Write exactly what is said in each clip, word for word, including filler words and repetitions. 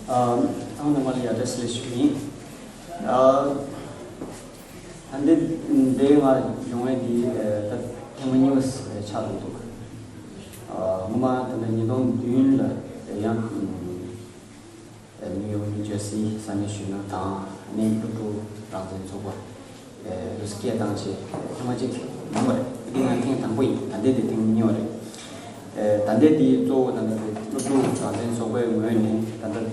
ཨ། ཚང་མ་ལ་ཡ་བཀྲ་ཤིས་བདེ་ལེགས་ཞུ་གི་ཡིན། ཨ། ད་འདི་འདི་ང་ཡོང་བའི་འདི་ད་ཐེངས་མ་གཉིས་པ་ཆགས་འདུག་ཨ། སྔོན་མ་ད་ལྟ་ཉིས་སྟོང་བདུན་ལ་ཡང་ནིའུ་ཡོག་ནིའུ་ཇར་སི་ས་གནས་གཞོན་ནུ་དང་ནི་སློབ་ཕྲུག་རང་བཙན་ཚོགས་པ་རུ་སྐད་བཏང་བྱས་ཐེངས་མ་གཅིག་ཡོང་བ་རེད། འདི་ང་ཐེངས་དང་པོ་ཡིན། ད་ལྟའི་དེ་ཐེངས་གཉིས་པ་རེད། ད་ལྟའི་དེ་གཙོ་བོ་ད་ལྟ་སློབ་ཕྲུག་རང་བཙན་ཚོགས་པའི་ངོས་ནས་ད་ལྟ་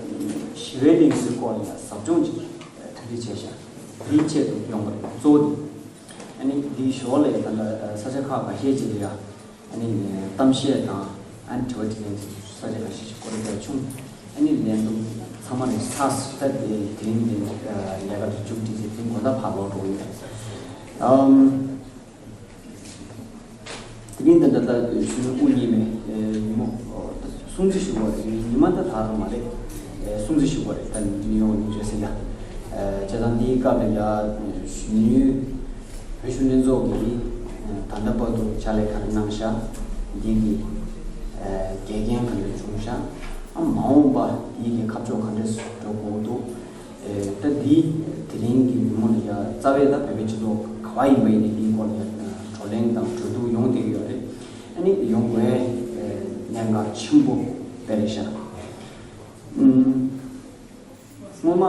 ཞི་བའི་གླིང་གི་སྐོར་ལ་ཟབ་སྦྱོང་ཅིག་གྲ་སྒྲིག་བྱས་ཤག་འདིའི་ཆེད་དུ་ཡོང་བ་རེད། གཙོ་བོ་དེ་ཨ་ནི་འདིའི་ཞོར་ལ་ད་ལྟ་ས་ཆ་ཁག་ཁ་ཤས་ཅིག་ལ་ཡ། ཨ་ནི་གཏམ་བཤད་དང་ཨ་ནི་དྲི་བ་དྲིས་ལན་ས་ཆ་ཁ་ཤས་ཤིག་སྐོར་ར་བྱུང་། ཨ་ནི་ལན་དུ་ཚང་མ་ནས་ཚར་ད་དེ་དེ་རིང་དེ་ནས་ལས་ཀ་དེ་མཇུག་སྒྲིལ་ཚེ་དེ་དགོང་དག་ཕར་ལོག་འགྲོ་གི་ཡོད། ཨམ། དེ་རིང་ད་ལྟ་ད་གཞོན་ནུ་དབུ་བརྙེས་མའི་ཉིན་མོ་སྲུང་བརྩི་ཞུ་བ་རེད། ཉི་མ་ད་དག་རང་མ་རེད། སྲུང་བརྩི་ཞུ་བ་རེད། ད་ནིའུ་ཡོག་ནིའུ་ཇར་སི་ལ། བྱས་ཙང་འདིའི་སྐབས་ལ་ཡ་གཞོན་ནུའི་བོད་གཞོན་ལྷན་ཚོགས་ཀྱིས་ད་ལྟ་བར་དུ་ཕྱག་ལས་ག་རེ་གནང་ཤག་འདི་གི་འགལ་རྐྱེན་ག་འདྲ་བྱུང་ཤག་ཨ་མ་འོངས་པ་འདི་གི་ཁ་ཕྱོགས་ག་འདྲ་འགྲོ་དགོས་འདུག་ད་འདི་དེ་རིང་གི་ཉིན་མོ་ལ་ཡ་རྩ་བའི་ད་བོད་པའི་སྤྱི་ཚོགས་ག་བ་ཡིན་པ་ཡིན་ནའི་འདིའི་སྐོར་ལ་ཡ་བགྲོ་གླེང་དང་གྲོས་བསྡུར་ཡོང་བསྡད་ཀྱི་ཡོད་རེད། ཨ་ནི་ཡོང་དགོས་གནད་འགག་ཆེན་པོ་དཔེ་རེད་ཤག་སྔོན་མ།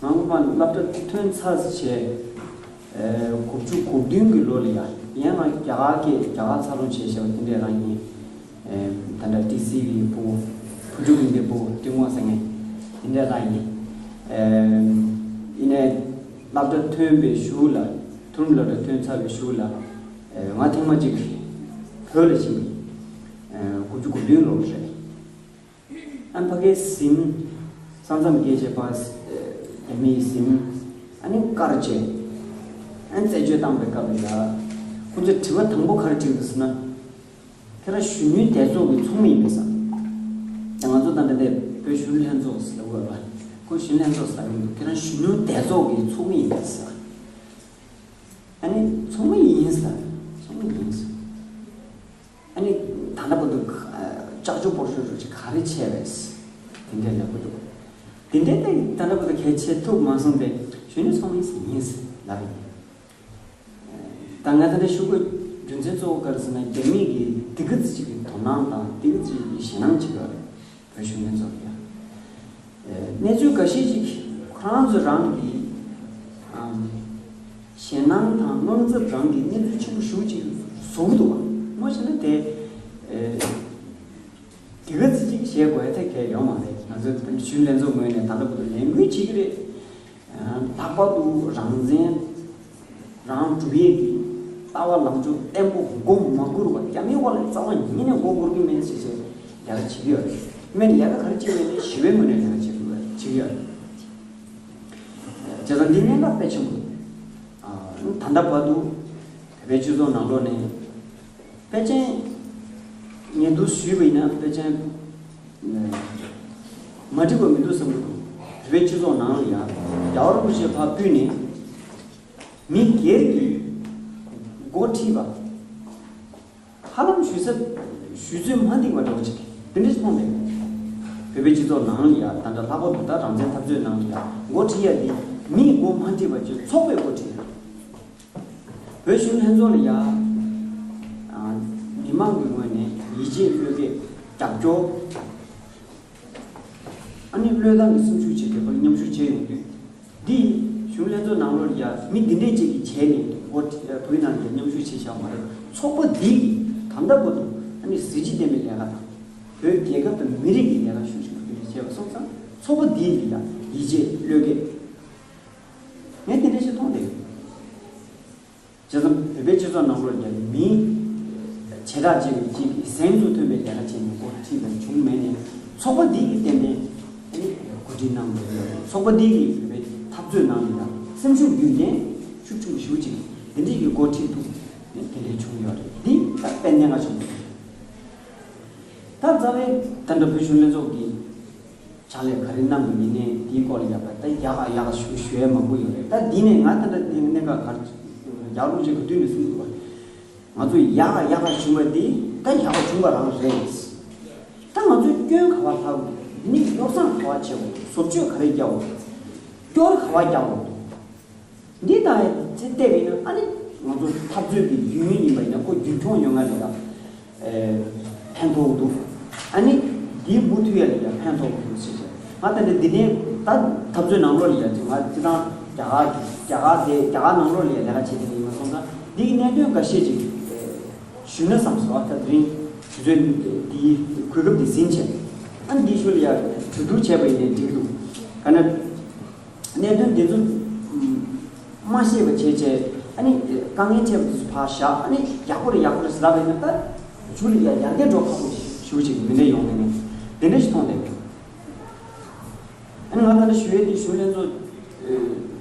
ང་སྔོན་མ་སློབ་གྲྭ་ཐོན་ཚར་བྱས། དགུ་བཅུ་གོ་བདུན་གྱི་ལོ་ལ་ཡ། ཡང་ང་རྒྱ་གར་སྐད་རྒྱ་གར་འཚར་ལོངས་བྱས་བྱས་པ་དེ་འདྲས་རང་ཡིན། ད་ལྟ་ཏི་སི་ཝི་ཕྲུ་གུ་ཕྲུ་གུ་ཡིན་པའི་ཕྲུ་གུ་ཏི་མོ་ཟེར་མཁན་དེ་འདྲས་རང་ཡིན། ཡིན་ནའི་སློབ་གྲྭ་ཐོན་པའི་གཞུག་ལ། མཐོ་རིམ་སློབ་གྲྭ་ཐོན་ཚར་བའི་གཞུག་ལ། ང་ཐེངས་མ་གཅིག་བོད་ལ་ཕྱིན་པ་ཡིན། དགུ་བཅུ་གོ་བདུན་ལོ་རེད། ཨ་ནི་ཕ་གིའི་གཟིམ། ས་མཚམས་བརྒལ་བྱས་ཕར་རྒྱ་མིའི་གཟིམ། ཨ་ནི་བཀར་བྱས། ཨ་ནི་རྩད་གཅོད་བཏང་པའི་སྐབས་ལ། ཁོ་ཚོས་དྲི་བ་དང་པོ་ག་རེ་དྲིས་འདུག་ཟེར་ན། ཁྱེད་རང་གཞོན་ནུའི་སྡེ་ཚོགས་ཀྱི་ཚོགས་མི་ཡིན་པས་ཟེར། ང་ཚོ་ད་ལྟ་དེ་བོད་གཞོན་ནུ་ལྷན་ཚོགས་ཟེར་དགོས་པ། ཁོ་གཞོན་ནུ་ལྷན་ཚོགས་ཟེར་གི་མི་འདུག་ཁྱེད་རང་གཞོན་ནུའི་སྡེ་ཚོགས་ཀྱི་ཚོགས་མི་ཡིན་པས་ཟེར། ཨ་ནི་ཚོགས་མི་ཡིན་ཟེར། ཚོགས་མི་ཡིན་ཟེར། ཨ་ནི་ད་ལྟ་བར་དུ་ཨ་ལྕགས་ཀྱུ་སྤོར་ཤོར་ཤོར་ཅིག་ག་རེ་བྱས་པས། དེ་འདྲའི་ལབ་ཀྱི་འདུག་དེ་འདྲའི་ད་ད་ལྟ་བར་དུ་གལ་ཆེ་ཐུབ་མ་སོང་སྟེ་གཞོན་ནུ་ཚོགས་མི་ཡིན་ཟེར་ལབ་ཡིན། ད་ང་ད་ལྟ་ཞུ་དགོས་རྒྱུ་མཚན་གཙོ་བོ་ག་རེ་ཟེར་ན། རྒྱ་མི་གིས་དེ་ག་ཙམ་ཅིག་གི་དོ་སྣང་དང་དེ་ག་ཙམ་ཅིག་གི་ཞེད་སྣང་བྱེད་ཀྱི་ཡོད་རེད། བོད་གཞོན་ལྷན་ཚོགས་ལ་ཡ། གནས་ཚུལ་འགའ་ཤས་ཅིག་ཁོ་རང་ཚོ་རང་གི་ཨམ་ཞེད་སྣང་དང་དངངས་འཚབ་རང་གི་གནས་ཚུལ་ཆེན་པོ་ཞེ་པོ་ཅིག་བཟོ་གི་འདུག་བ། མ་བྱས་ན་དེ་ཨེ་དེ་ག་ཙམ་ཅིག་བྱེད་དགོས་ཐད་གལ་ཡོད་མ་རེད། ང་ཚོའི་གཞོན་ལྷན་ཚོགས་ངོས་ནས་ད་ལྟ་བར་དུ་ལས་འགུལ་བྱེད་ཀྱི་རེད། ལྷག་པར་དུ་རང་བཙན་རང་སྒྲུབ་ཡས་ཀྱི་ལྟ་བ་ལངས་ཕྱོགས་བརྟན་པོ་མགོ་མ་སྒུར་བར་རྒྱ་མིའི་འོག་ལ་རྩ་བ་ཉིད་ནས་མགོ་སྒུར་གྱི་མེད་ཟེར་བྱས་ལས་ཀ་བྱེད་ཀྱི་ཡོད་རེད། སྨན་ལས་ཀ་ག་རེ་བྱེད་པ་ཡིན་ན་ཞི་བའི་ངོས་ནས་ལས་ཀ་བྱེད་དགོས་བྱེད་ཀྱི་ཡོད་རེད། བྱས་ཙང་འདི་གནད་འགག་དཔེ་ཆེན་པོ་འདུག་ད་ལྟ་བར་དུ་བོད་པའི་སྤྱི་ཚོགས་ནང་ལོགས་ནས་ཕལ་ཆེར་ངས་འདུག་ཞུས་པ་ཡིན་ན་ཕལ་ཆེར་མ་འགྲིག་པ་མི་འདུག་བསམ་གྱི་འདུག་བོད་པའི་སྤྱི་ཚོགས་ནང་ལ་ཡང་རྒྱལ་བ་རིན་པོ་ཆེ་ཕར་ཕུད་ནས་མི་སྒེར་གྱི་འགོ་ཁྲིད་པ་ཧ་ལམ་ཞུ་ས་ཞུ་ཚོད་མ་འགྲིག་པ་འདྲ་བོ་ཅིག་དེ་འདྲ་ཞིག་མཐོང་མེད། བོད་པའི་སྤྱི་ཚོགས་ནང་ལ་ཡང་ད་ལྟ་ལྷག་པར་དུ་ད་རང་བཙན་འཐབ་རྩོད་ནང་ལ་ཡང་འགོ་ཁྲིད་ཡ་དེ་མིས་འགོ་མ་ཁྲིད་པ་ཅིག་ཚོགས་པས་འགོ་ཁྲིད་ཡ། བོད་གཞོན་ལྷན་ཚོགས་ལ་ཡ། ཨ། མི་མང་གི་ངོས་ནས་ཡིད་ཆེས་བློས་འགེལ་རྒྱབ་སྐྱོར། ཨ་ནི་བློས་བཏང་གི་སེམས་ཤུགས་བྱེད་དགོས་པར་མཉམ་ཞུགས་བྱས་ཡོང་དུས། འདི་གཞོན་ལྷན་ཚོགས་ནང་ལོགས་ལ་ཡ་མི་འདི་འདྲས་ཅིག་གིས་བྱས་ནས་འོ་བོད་ནང་ལ་མཉམ་ཞུགས་བྱས་བཞག་མ་རེད། ཚོགས་པ་འདི་གིས་ད་ལྟ་བར་དུ་ཨ་ནི་གཟི་བརྗིད་ལྡན་པའི་ལས་ཀ་དང་། བོད་རྒྱལ་ཁབ་དང་མི་རིགས་ཀྱི་ལས་ཀ་ཤུགས་ཆེན་པོ་འདི་འདྲས་བྱས་པ་སོང་ཙང་ཚོགས་པ་འདི་ལ་ཡ་ཡིད་ཆེས་བློས་འགེལ། ངས་དེ་འདྲ་ཞིག་མཐོང་བསྡད་ཡོད། བྱས་ཙང་བོད་པའི་སྤྱི་ཚོགས་ནང་ལོགས་ཀྱི་མི་བྱེ་བྲག་ཅིག་གིས་གཅིག་གིས་གཟེངས་སུ་ཐོན་པའི་ལས་ཀ་བྱས་ནས་འགོ་ཁྲིད་པ་བྱུང་མེད་ནས་ཚོགས་པ་འདི་གིས་ཏན་ཏན་ཨ་ནི་གོ་སྒྲིག་གནང་དགོས་ཡོད་རེད། ཚོགས་པ་འདི་གིས་བོད་པའི་འཐབ་རྩོད་ནང་ལ་ཡང་སེམས་ཤུགས་རྒྱུན་ལྡན་ཤུགས་ཆུང་ཞུ་ཅིག་འདི་འདྲ་གི་འགོ་ཁྲིད་ཐུབ་ནས་དེ་འདྲ་བྱུང་ཡོད་རེད། འདི་ད་དཔེ་གནད་འགག་ཆེན་པོ་རེད། ད་རྩ་བའི་ད་ལྟ་བོད་གཞོན་ལྷན་ཚོགས་ཀྱི་ཕྱག་ལས་ག་རེ་གནང་གི་ཡིན་ནའི་དེའི་སྐོར་ལ་ཡག་པ་ད་ཡག་ག་ཡག་ག་ཞུ་ཞུ་ཡས་མང་པོ་ཡོད་རེད། ད་འདི་ནས་ང་ད་ལྟ་འདི་གནད་འགག་ག་རེ་ཡག་ལུགས་ཅིག་ག་དུས་ནས་གསུང་གི་འདུག་བ། ང་ཚོ་ཡག་ག་ཡག་ག་བྱུང་བ་འདི་ད་ཡག་པ་བྱུང་བ་རང་རེད། ད་ང་ཚོས་སྐྱོན་ག་པར་ལྷག་དགོས་ མིག་གཡོག་བསྲང་ག་བ་བྱེད་འོ། བཟོ་བཅོས་ག་རེ་རྒྱག་འོ། སྐྱོར་ག་བ་རྒྱག་འོ། འདི་དང་ཚེ་བལྟས་པ་ཡིན་ན་ཨ་ནི་ང་ཚོ་འཐབ་རྩོད་ཀྱི་རྒྱུན་ཡིན་པ་ཡིན་ན་ཁོ་རྒྱུན་འཁྱོངས་ཡོང་ང་ལས་ཀ་ཕན་ཐོགས་འདུག་ཨ་ནི་འདི་མུ་མཐུད་ཡ་ལས་ཀ་ཕན་ཐོགས་འདུག་ཟེར་བྱས། ང་ད་ནི་འདི་ནས་ད་འཐབ་རྩོད་ནང་ལོགས་ལ་ཡ་ཅིག་ང་སྤྱི་བཏང་རྒྱ་གར་རྒྱ་གར་དེ་རྒྱ་གར་ནང་ལོགས་ལ་ཡ་ལས་ཀ་བྱེད་དེ་ཡིན་པ་སོང་ཙང་འདིའི་གནད་དོན་འགའ་ཤས་ཅིག་ཞུས་ན་བསམ་སོང་། ད་དེ་རིང་དུས་ཚོད་འདིའི་གོ་སྐབས་འདི་ཟིན་བྱས་ཨ་ནི་འདིའི་ཤུལ་ལ་ཡ་གྲོས་བསྡུར་བྱས་པ་ཡིན་ནའི་འགྲིག་འདུག་ག་ནས། གནད་དོན་འདི་ཚོ་མ་ཤེས་པ་བྱས་བྱས་ཨ་ནི་དཀའ་ངལ་འཕྲད་པ་དེ་ཚོ་ཕར་བཞག་ཨ་ནི་ཡག་པོ་རེད་ཡག་པོ་རེད་ཟེར་ལབ་པ་ཡིན་ན་ད་མཇུག་ལ་ཡ་ཡར་རྒྱས་འགྲོ་ཁག་པོ་ཞེ་པོ་ཅིག་མི་འདྲ་ཡོང་ནས་ནས་དེ་འདྲ་ཞིག་མཐོང་བསྡད་ཡོད། ཨ་ནི་ང་ད་ལྟ་ཞུ་ཡས་དེ་གཞོན་ལྷན་ཚོགས་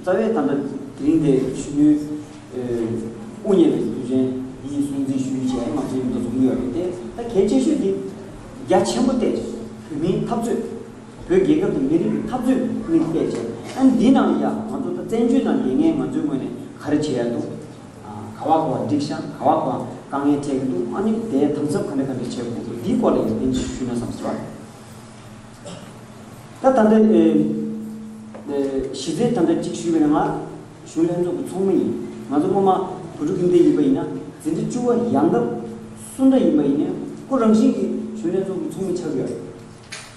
རྩ་བའི་ད་ལྟ་དེ་རིང་དེ་གཞོན་ནུའི་དབུ་བརྙེས་པའི་དུས་ཆེན་འདིའི་སྲུང་བརྩི་ཞུ་ཡས་བྱས་ང་ཚོ་ཡོད་མདོ་ཚོགས་མི་ཡོད་རེད་དེ་ད་གལ་ཆེ་ཤོས་དེ་རྒྱ་ཆེན་པོ་བལྟས་བོད་མིའི་འཐབ་རྩོད། བོད་རྒྱལ་ཁབ་དང་མི་རིགས་ཀྱི་འཐབ་རྩོད་དམིགས་བལྟས་བྱས་ཨ་ནི་འདི་ནང་ཡ་ང་ཚོ་ད་བཙན་བྱོལ་ནང་ལས་ངན་ང་ཚོའི་ངོས་ནས་ག་རེ་བྱེད་ཡ་འདུག་ག་བ་ག་བ་འགྲིག་ཤག་ག་བ་ག་བ་དཀའ་ངལ་འཕྲད་ཀྱི་འདུག་ཨ་ནི་དེའི་དམ་ཟབ་ག་འདྲ་ག་འདྲ་བྱེད་དགོས་འདུག་འདིའི་སྐོར་ལ་ཡང་བསྟན་ཞིག་ཞུས་ན་བསམ་སོང་། ད་ད་ལྟ་ཨེ་ཨེ་གཞི་རྩའི་ད་ལྟ་གཅིག་ཞུས་པ་ཡིན་ན་ང་གཞོན་ལྷན་ཚོགས་ཀྱི་ཚོགས་མི་ཡིན། ང་ཚོ་སྔོན་མ་བོད་ཕྲུག་ཁྱིམ་སྡེ་ཡིན་པ་ཡིན་ན་འཛིན་གྲྭ་བཅུ་པ་ཡན་འདབ་གསུམ་འདྲ་ཡིན་པ་ཡིན་ནའི་ཁོ་རང་བཞིན་གྱིས་གཞོན་ལྷན་ཚོགས་ཀྱི་ཚོགས་མི་ཆགས་ཀྱི་ཡོད་རེད།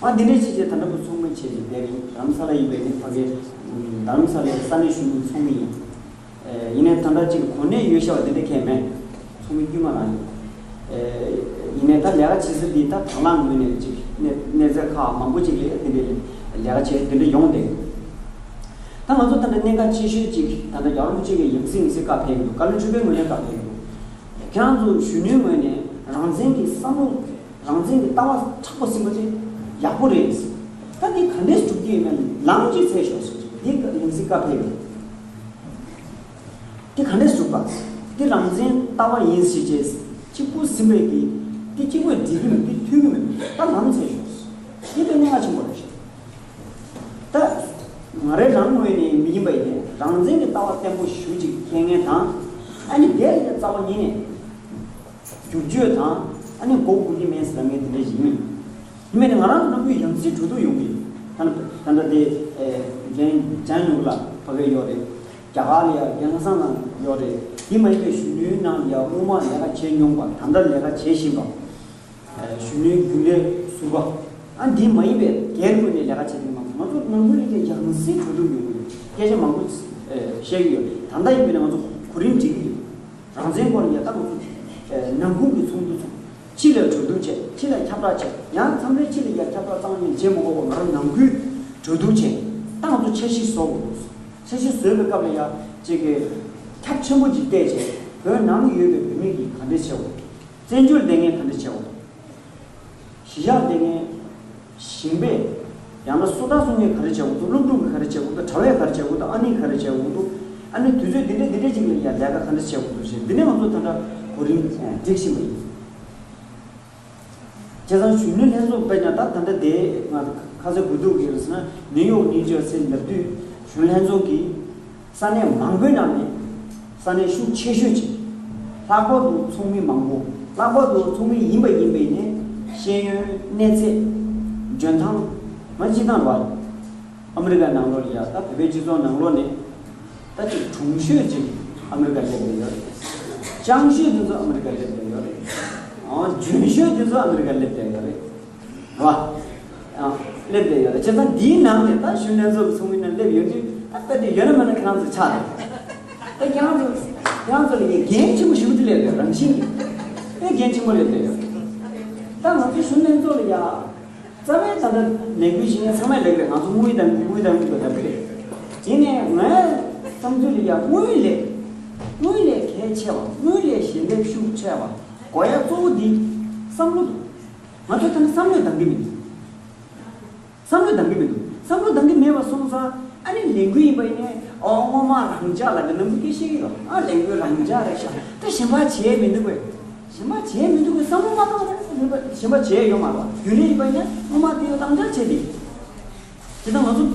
ང་འདི་འདྲའི་ཅིག་བྱས་ད་ལྟ་བུ་ཚོགས་མི་བྱས་ནས་བསྡད་ཡིན། རྡ་རམ་ས་ལ་ཡིན་པའི་ནི་ཕ་གི་རྡ་རམ་ས་ལའི་ས་གནས་གཞོན་ནུ་ཚོགས་མི་ཡིན། ཡིན་ནའི་ད་ལྟ་ཅིག་གོ་གནས་ཡོད་ཤག་པ་འདི་འདྲ་གང་ཡང་མེད། ཚོགས་མི་དཀྱུས་མ་རང་ཡིན། ཡིན་ནའི་ད་ལས་ཀ་བྱེད་ས་འདི་ད་དང་བླངས་ངོས་ནས་ཅིག་གནས་གནས་ཚད་ཁག་མང་པོ་ཅིག་ལ་འདི་འདྲའི་ལས་ཀ་བྱས་འདི་འདྲ་ཡོང་བསྡད་ཡོད། ད་ང་ཚོ་ད་ལྟ་གནད་འགག་ཆེ་ཤོས་ཅིག་ད་ལྟ་རྒྱལ་བ་རིན་པོ་ཆེ་གིས་ཡང་སེ་ཡང་སེ་བཀའ་ཕེབས་ཀྱི་འདུག་བཀའ་བློན་ཁྲི་པའི་ངོས་ནས་བཀའ་ཕེབས་ཀྱི་འདུག་ཁྱེད་རང་ཚོ་གཞོན་ནུའི་ངོས་ནས་རང་བཙན་གྱི་བསམ་བློ། རང་བཙན་གྱི་ལྟ་བ་དྲག་པོ་ཟིན་པ་དེ་ཡག་པོ་རེད། ད་འདི་ག་འདྲས་སྒྲུབ་ཀྱི་ཡོད་མེད་ལམ་གཅིག་འཚོལ་ཤོག་ཟེར་གྱི་འདི་ཡང་སྲིད་བཀའ་ཕེབས་ཡོད། འདི་ག་འདྲས་སྒྲུབ་པ། འདི་རང་བཙན་ལྟ་བ་ཡིན་ཟེར་བྱས་གཅིག་པུ་ཟིན་པའི་གི་འདི་གཅིག་པུས་འགྲིག་གི་མེད་འདི་མཐུན་གི་མེད་ད་ལམ་འཚོལ་ཤོག་འདི་དཔེ་གནད་འགག་ཆེན་པོ་རེད། ད་ང་རའི་རང་ངོས་ནས་མི་ཡིན་པ་ཡིན་ནའི་རང་བཙན་གྱི་ལྟ་བ་བརྟན་པོ་ཞེ་པོ་ཅིག་འཁྱེར་མཁན་དང་ཨ་ནི་དེ་ལས་རྩ་བ་ཉིད་ནས། བསྒྱུར་བཅོས་དང་ཨ་ནི་མགོ་སྒུར་གྱི་མེད་ཟེར་ལབ་མཁན་དེ་འདྲ་ཞིག་ཡིན། ཡིན་མིན་ནི་ང་རང་ཚོ་ནམ་རྒྱུན་ཡང་སྲིད་གྲོས་བསྡུར་ཡོང་གི་ཡོད། ད་ནི་ད་ལྟ་དེ་རྒན་ལྗང་ཉུང་ལ་ཕ་གི་ཡོད་རེད། རྒྱ་གར་ལ་ཡ་རྒན་ལྷ་བཟང་ལགས་ཡོད་རེད། དེ་མ་ཡིན་པའི་གཞོན་ནུའི་ནང་ལ་ཡ་སྔོན་མ་ལས་ཀ་བྱས་མྱོང་བ་ད་ལྟ་ལས་ཀ་བྱེད་བཞིན་པ། གཞོན་ནུའི་རྒྱུན་ལས་ཟུར་པ། ཨ་འདི་མ་ཡིན་པའི་སྒེར་ངོས་ནས་ལས་ཀ་བྱེད་མཁན་མང་པོ་ང་ཚོ་ནང་ཁུལ་ལ་ཡང་སྲིད་གྲོས་བསྡུར་ཡོང་གི་ཡོད། སྐད་ཆ་མང་པོ་བཤད་ཀྱི་ཡོད། ད་ལྟ་ཡིན་པས་ན་ང་ཚོ་གོ་རིམ་འགྲིག་གི་ཡོད། རང་བཙན་སྐོར་ལ་ཡ་ད་ང་ཚོ་ནང་ཁུལ་གྱི་ཚོགས་འདུ་ཚོགས། ཕྱི་ལ་གྲོས་བསྡུར་བྱས། ཕྱི་ལ་ཁྱབ་བསྒྲགས་བྱས། ཡང་མཚམས་རེ་ཕྱི་ལ་ཡ་ཁྱབ་བསྒྲགས་གཙང་མ་བྱེད་མ་དགོས་པར་ང་རང་ནང་ཁུལ་གྲོས་བསྡུར་བྱས། ད་ང་ཚོ་འཆར་གཞི་བཟོ་དགོས། འཆར་གཞི་བཟོས་པའི་སྐབས་ལ་ཡ་ཅིག་གི་ཁྱབ་ཆེན་པོ་ཅིག་བལྟས་བྱས་བོད་ནང་ཡོད་པའི་བོད་མི་གིས་ག་འདྲས་བྱེད་དགོས། བཙན་བྱོལ་བསྡད་མཁན་ག་འདྲ་བྱེད་དགོས་འདུག་གཞིས་ཆགས་བསྡད་མཁན་ཞིང་པས་ཡང་ན་སོ་ཐར་སོང་མཁན་ག་རེ་བྱེད་དགོས་འདུག་སློབ་ཕྲུག་གིས་ག་རེ་བྱེད་དགོས་འདུག་གྲྭ་བས་ག་རེ་བྱེད་དགོས་འདུག་ཨ་ནེས་ག་རེ་བྱེད་དགོས་འདུག་ཨ་ནི་དུས་ཚོད་འདི་འདྲ་འདི་འདྲ་ཅིག་ལ་ཡང་ལས་ཀ་ག་འདྲ་བྱེད་དགོས་འདུག་ཞེས་འདི་ནས་ང་ཚོ་ད་ལྟ་གོ་རིམ་སྒྲིག་བཞིན་པ་ཡིན། བྱས་ཙང་གཞོན་ནུ་ལྷན་ཚོགས་དཔེར་ན་ད་ད་ལྟ་དེ་ང་ཁ་སང་གོ་བསྡུར་གྱི་རེད་ཟེར་ན་ནིའུ་ཡོག་ནིའུ་ཇར་སི་ལབ་དུས་གཞོན་ལྷན་ཚོགས་ཀྱིས། ས་གནས་མང་པོའི་ནང་ནས་ས་གནས་ཤུགས་ཆེ་ཤོས་ཅིག་ལྷག་པར་དུ་ཚོགས་མི་མང་པོ་ལྷག་པར་དུ་ཚོགས་མི་ཡིན་པ་ཡིན་པའི་ནས་ཤེས་ཡོན་གནས་ཚད་འཇོན་ཐང་མ་སྤྱི་བཏང་ར་ཨ་མི་རི་ཀ་ནང་ལོགས་ལ་ཡ་ད་བོད་པའི་སྤྱི་ཚོགས་ནང་ལོགས་ནས་ད་ཅིག་གྲུང་ཤོས་ཅིག་ཨ་མི་རི་ཀ་སླེབས་བསྡད་ཡོད་རེད། སྤྱང་ཤོས་དེ་ཚོ་ཨ་མི་རི་ཀ་སླེབས་བསྡད་ཡོད་རེད། འཇོན་ཤོས་དེ་ཚོ་ཨ་མི་རི་ཀ་སླེབས་བསྡད་ཡོད་རེད། རེད་བ། ཡང་སླེབས་བསྡད་ཡོད་རེད། བྱས་ཙང་འདིའི་ནང་ནས་ད་གཞོན་ལྷན་ཚོགས་ཀྱི་ཚོགས་མི་རྣམས་སླེབས་ཡོད་དུས་ད་ལྟ་དེ་ཡོད་ན་མེད་ན་ཁྱེད་རང་ཚོ་ཆགས་རེད། ད་ཁྱེད་རང་ཚོ་ཁྱེད་རང་ཚོ་ལ་ངས་འགན་ཆེན་པོ་ཞེ་པོ་ཅིག་སླེབས་ཡོད་རང་བཞིན་གྱིས། དཔེ་འགན་ཆེན་པོ་སླེབས་བསྡད་ཡོད། ད་ང་ཚོ་གཞོན་ལྷན་ཚོགས་ལ་ཡ། རྩ་བའི་ད་ལྟ་ལས་འགུལ་ཞིག་ཡིན་ཚང་མས་ལབ་རེད། ང་ཚོ་དངུལ་དང་དངུལ་དང་དངུལ་དང་ལབ་ཀྱི་རེད། ཡིན་ནའི་ངའི་བསམ་ཚུལ་ལ་ཡ་དངུལ་ལས་དངུལ་ལས་གལ་ཆེ་བ་དངུལ་ལས་ཞལ་འདེབས་ཤུགས་ཆེ་བ་དགོས་ཡ་གཙོ་བོ་འདི་བསམ་བློ་འདུག་ང་ཚོ་ད་ནི་བསམ་བློས་འདང་གི་མི་འདུག་བསམ་བློ་འདང་གི་མི་འདུག་བསམ་བློ་འདང་གི་མེད་པ་སོང་ཙང་ཨ་ནི་ལས་འགུལ་ཡིན་པ་ཡིན་ནའི་ཨོ་སྔོན་མ་རང་འཇགས་ལབ་པའི་ནང་དུ་སྐད་བཤད་ཀྱི་ཡོད། ཨ་ལས་འགུལ་རང་འཇགས་རེད་ཤག་ད་གཞན་པ་བྱས་མི་འདུག་གས། གཞན་པ་བྱས་མི་འདུག་གས་བསམ་བློ་མ་བཏང་བ་རེད། གཞན་པ་གཞན་པ་བྱས་ཡོད་མ་རེད། རྒྱུན་ལས་ཡིན་པ་ཡིན་ནའི་སྔོན་མ་དེ་ཡོད་རང་འཇགས་བྱས་ཏེ། དེ་ལྟར་ང་ཚོ་བོད།